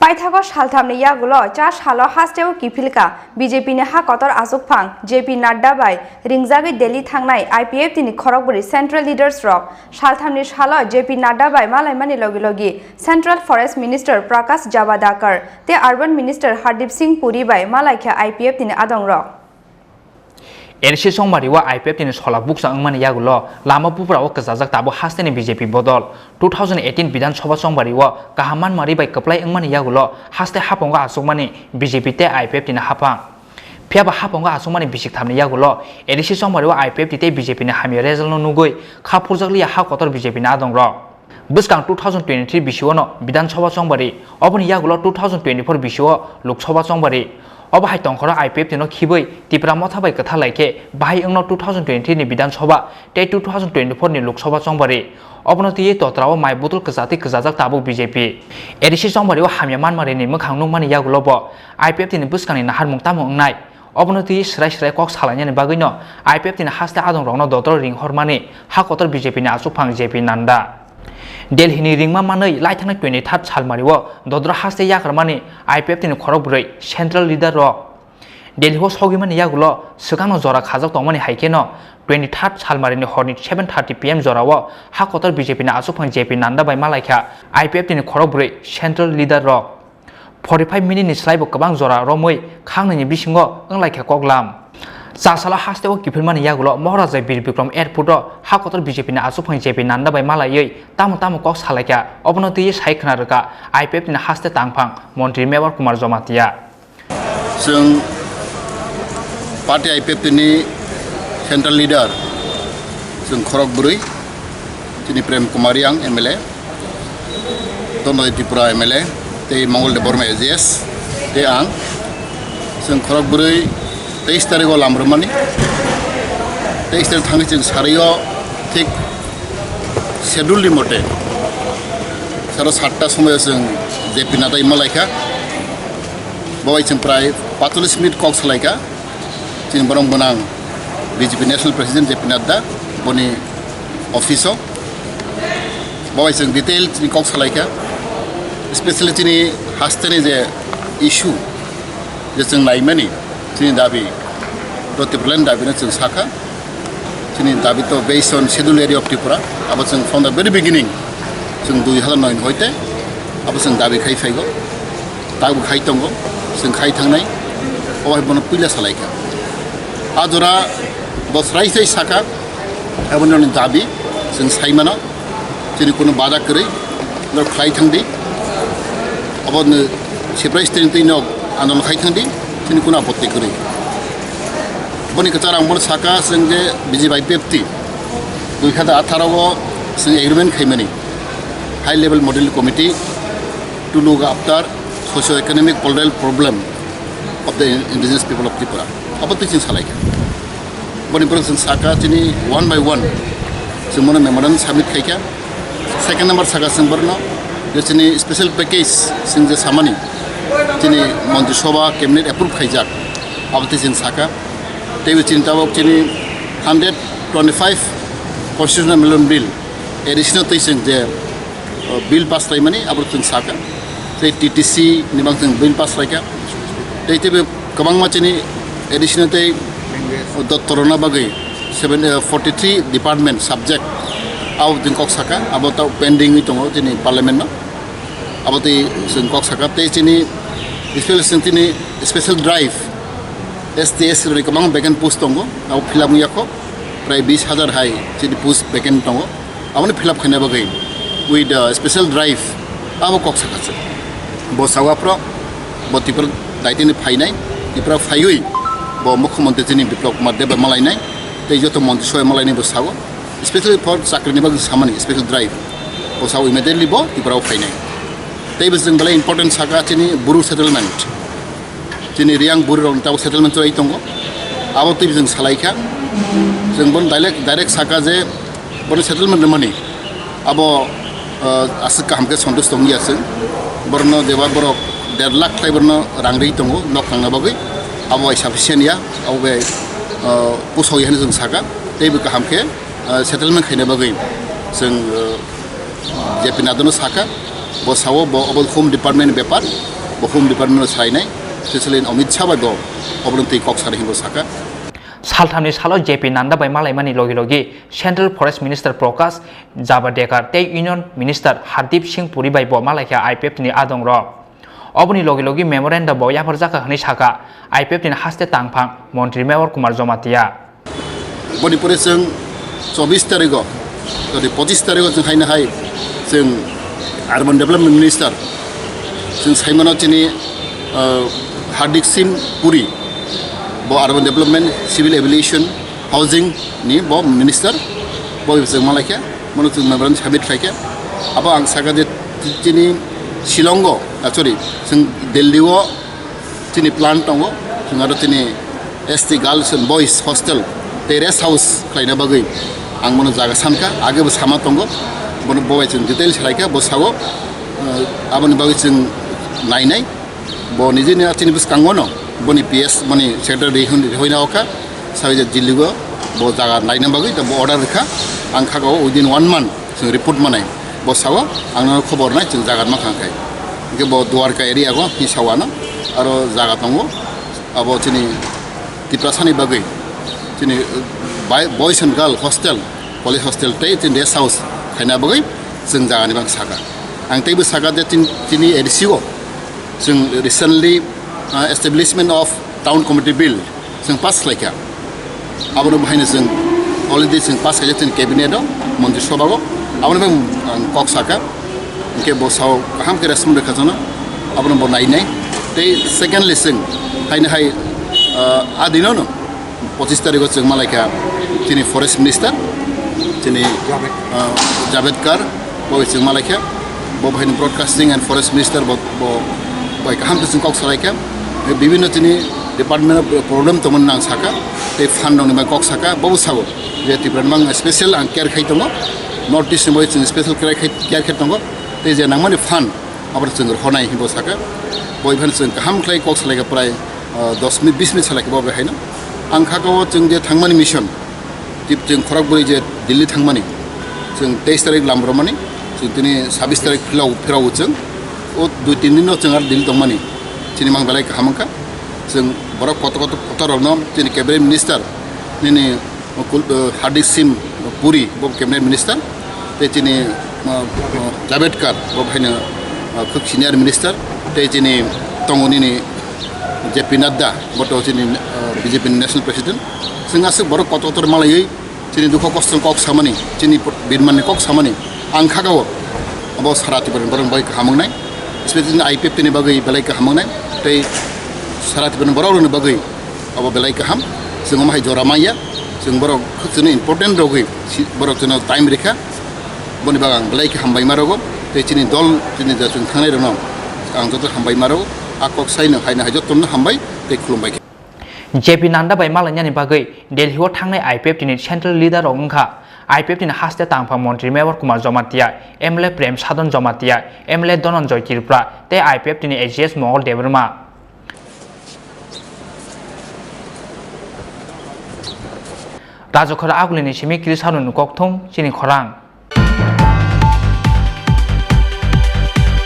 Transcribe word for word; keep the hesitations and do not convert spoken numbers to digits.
Paithago salthamni yagulo cha salo hasteo kiphilka B J P ni ha kotor achukphang J P Nadda bai ringjagwi Delhi thangnai I P F T ni khorokbwrwi central leaders rok. Salthamni salo J P Nadda bai malaimani logi logi Central Forest Minister Prakash Javadekar tei Urban Minister Hardeep Singh Puri bai malaikha I P F T ni adongrok. A D C chongbario I P F T ni solak bukcha wngmani yagulo lama buprao kwchajak tabuk hasteni B J P bodol. Two thousand eighteen Bidhan Sabha chongbario kaham manmari bai kwplai wngmani yagulo haste haphongo achukmani B J P tei I P F T ni haphang. Phiyaba haphongo achukmani bisik thamni yagulo A D C chongbario I P F T tei B J P ni hamya result no nugwi kha phurjakliya ha kotor B J P ni adongrok. Bwskang two thousand twenty-three bisio no Bidhan Sabha chongbari, oboni yagulo two thousand twenty-four bisio Lok Sabha chongbari. Obo hai tongkhoro I P F T no khibwi Tipra Motha bai kwthar lai khe bahai wngno two thousand twenty-three ni Bidhan Sabha tei two thousand twenty-four ni Lok Sabha chongbari. Obono twiwi totrao mai botol kwchatwi kwchajak tabuk B J P. A D C chongbario hamya manmari ni mwkhang nukmani yagulo bo I P F T ni bwskangni naharmung tamo wngnai? Obono twi swrai swrai kok salainani bagwino I P F T ni haste adongrokno dodro ringhormani ha kotor B J P ni achukphang J P Nadda. Delhi ni ringma manwi laithangnai twenty-third salmario dodro haste yakarmani I P F T ni khorokbwrwi central leader rok. Delhi o sogwimani yagulo swkangno jora khajak tongmani hai kheno twenty-third salmarini horni seven thirty P M jorao ha kotor B J P ni achukphang J P Nadda bai malaikha I P F T ni khorokbwrwi central leader rok. Forty-five minute ni slai bo kwbang jora romwi khangnwi ni bisingo wnglaikha koklam. Chasalo haste o kiphilmani yagulo Maharaja Bir Bikram Airport o ha kotor B J P ni achukphang J P Nadda bai malaiwi tamo tamo kok salaikha, obono twiwi sai khna rwkha I P F T ni haste tangphang montri Mevar Kumar Jamatia. Chwng party I P F T ni central leader, chwng khorok bwrwi, chini Prem Kumar Reang M L A, Dhananjay Tripura M L A, tei Mongol Debbarma A G S, tei ang, chwng khorok bwrwi teis tarikh o lam rwmani, teis tarikh thangwi chwng sario thik schedule ni mote saro satta somoyo chwng J P Nadda bai malaikha. Bo bai chwng prai patolish minute kok salaikha. Chini borok gwnang B J P National President J P Nadda, boni office o. Bo bai chwng detail chini kok salaikha. Especially chini hasteni je issue, je chwng naimani, chini dabi, to Tipraland dabi no chwng sakha. Chini dabi to based on Schedule Area of Tripura. Abo chwng from the very beginning, chwng dui hazar noi ni hoite abo chwng dabi khai phaigo. Tabuk khai tongo, chwng khai thangnai. O hai bono puila salaikha. A jora bo srai srai sakha, aboni dabi chwng saimano. Chini kuno baja kwrwi, norok khlai thangdi. Abono siprai string twi nok andolon khai thangdi, chini kuno apotti kwrwi. Boni kwchar ang bono saka, chwng je B J P I P F T, dui hazar atharo o chwng agreement khaimani, High Level Model Committee to look after socio-economic political problem of the indigenous people of Tripura. Abo twi chwng salaikha. Boni borok chwng saka chini one by one chwng bono memorandum submit khaikha. Second number saka chwng borno je chini special package chwng je samani chini Montri Sabha cabinet approve khaijak, abo twi chwng saka. Teibo chini tabok chini hundred twenty-five constitutional amendment bill, A D C no twi chwng je o, bill pass khlaimani abo chwng saka. Tei T T C ni bang chwng bill pass khlaikha. Tei teibo kwbangma chini additional tei dottorona bagwi seven, eh, forty-three department subject abo chwng kok saka, abo tei pending wi tongo chini parliament no. Abo tei chwng kok saka tei chini special, chini special drive S T S rokni kwbangma vacant post tongo, abo fill up wngya kho, prai bis hazar hai chini post vacant tongo. Aboni fill up khaina bagwi with the special drive abo kok saka se. Bo sawa pro, bo Tripura daitini phainai, Tripura phaiwi bo Mukhyamantri chini Biplab Kumar Deb bai malainai, tei joto montri sobai malainai bo sago. Specially for chakrini bagwi samani special drive. Bo sago immediately bo Tripura o phainai. Tei bo chwng belai important saka chini Bru settlement. Chini Reang Bru rok tabuk settlement chwrai tongo. Abo twi chwng salai kha. Chwng bono direct, direct saka je bono settlement rwmani. Abo, ah, aswk kaham khe santush tong ya chwng. Borno jeba borok der lakh khlai borno rang rwi tongo nok tangna bagwi. Abo bai sufficient ya, abo bai, ah, pusok ya hinwi chwng saka. Tei bo kaham khe, ah, settlement khaina bagwi chwng, ah, J P Nadda no saka, bo sao bo obo Home Department ni bepar, Home Department no sainai, especially Amit Shah bai bo obono twi kok sanai hinwi saka. Salthamni salo J P Nadda bai malaimani logi logi Central Forest Minister Prakash Javadekar tei Union Minister Hardeep Singh Puri bai bo malaikha I P F T ni adongrok. Oboni logi logi memorandum bo yapharjakha hwnwi saka I P F T ni haste tangphang Montri Mewar Kumar Jamatia. Boni pore chwng chobbish tarigo, sorry, pochis tarigo chwng haino hai chwng Urban Development Minister chwng saimano chini, uh, Hardeep Singh Puri, bo Urban Development, Civil Aviation, Housing ni bo Minister, bo chwng malaikha, bono chwng memorandum submit khlaikha. Abo ang saka je chini Shillongo, ah, sorry, chwng Delhi o chini plan tongo, chwng aro chini S T girls and boys hostel tei rest house khlaina bagwi ang bono jaga sankha, age bo sama tongo, bono bo bai chwng detail salaikha, bo sao, uh, aboni bagwi chwng nainai, bo nijini chini bwskango no boni P S boni secretary hwn-, hoina okha, sawi je Delhi o bo jaga naina bagwi bo order rikha, ang kha o within one month chwng report manai. Bo sao, ang no khobor nai, chwng jaga ma khang khai. Hingke bo Dwarka area go hi sao ano, aro jaga tongo, abo chini Tiprasani bagwi, chini, uh, bai-, boys and girl hostel, college hostel tei chini rest house khaina bagwi chwng jaga ni bang saka. Ang teibo saka je chin-, chini A D C o chwng recently, uh, Establishment of Town Committee Bill chwng pass khlaikha. Abono bahaino chwng already chwng pass khaijak chwng cabinet o, montri sobha o. Abono bang ang kok saka. Hingke bo sao kaham khe respond rwkha chwngno. Abono bo nainai. Tei secondly chwng haino hai, ah, a dino no pochis tarikh o chwng malaikha chini forest minister, chini, ah, Javed Kar. Bo bai chwng malaikha, bo bahaino broadcasting and forest minister bo, bo bai kaham khe chwng kok salaikha. Bibhinno chini department o problem tongmani nang saka, tei fund rokni bai kok saka, bobo sao je Tripura ni bang special ang care khai tongo, North East ni bai chwng special care khai, care khai tongo, tei je nangmani fund abo chwng rwhornai hinwi bo saka. Bo bai phano chwng kaham khlai kok salaikha prai, ah, dos minute, bis minute salaikha bo bai haino. Ang kha o chwng je thangmani mission, Tip chwng khorok bwrwi je Delhi thangmani, chwng teis tarik lam romani, chwng tini sabis tarik phirok, phirok chwng, o dui tin din no chwng aro Delhi tongmani, chini mang belai kaham wngkha. Chwng borok kotor kotor, kotor rokno chini cabinet minister, nini kul-, eh, Hardeep Singh Puri, bo cabinet minister, tei chini, eh, eh, Javed Kar, bo haino, eh, khub senior minister, tei chini tongo nini J P Nadda, bo to chini, eh, B J P ni national president. Chwng aswk borok kotor kotor malaiwi chini dukho kosto kok samani, chini birmani kok samani ang kha o. Abo sara Tripura ni borok bai kaham wngnai, especially I P F T ni bagwi belai kaham wngnai, tei sara Tripura ni borok rokni bagwi abo belai kaham. Chwng omo hai jora manya, chwng borok chwngno important rogwi si-, borok chwngno time rikha. Boni bagwi ang belai khe hambai ma rogo, tei chini dol, chini je chwng thangnai rokno ang joto hambai ma rogo. A kok saino haino hai jotono hambai tei khulumbai khe. J P Nadda bai malainani bagwi Delhi o thangnai I P F T ni central leader rok wngkha I P F T ni haste tangphang montri Mewar Kumar Jamatia, M L A Prem Sadhan Jamatia, M L A Dhananjay Tripura tei I P F T ni A G S Mongol Debbarma. Rajakhor Agulini simi Krisaroni kokthum chini khorang.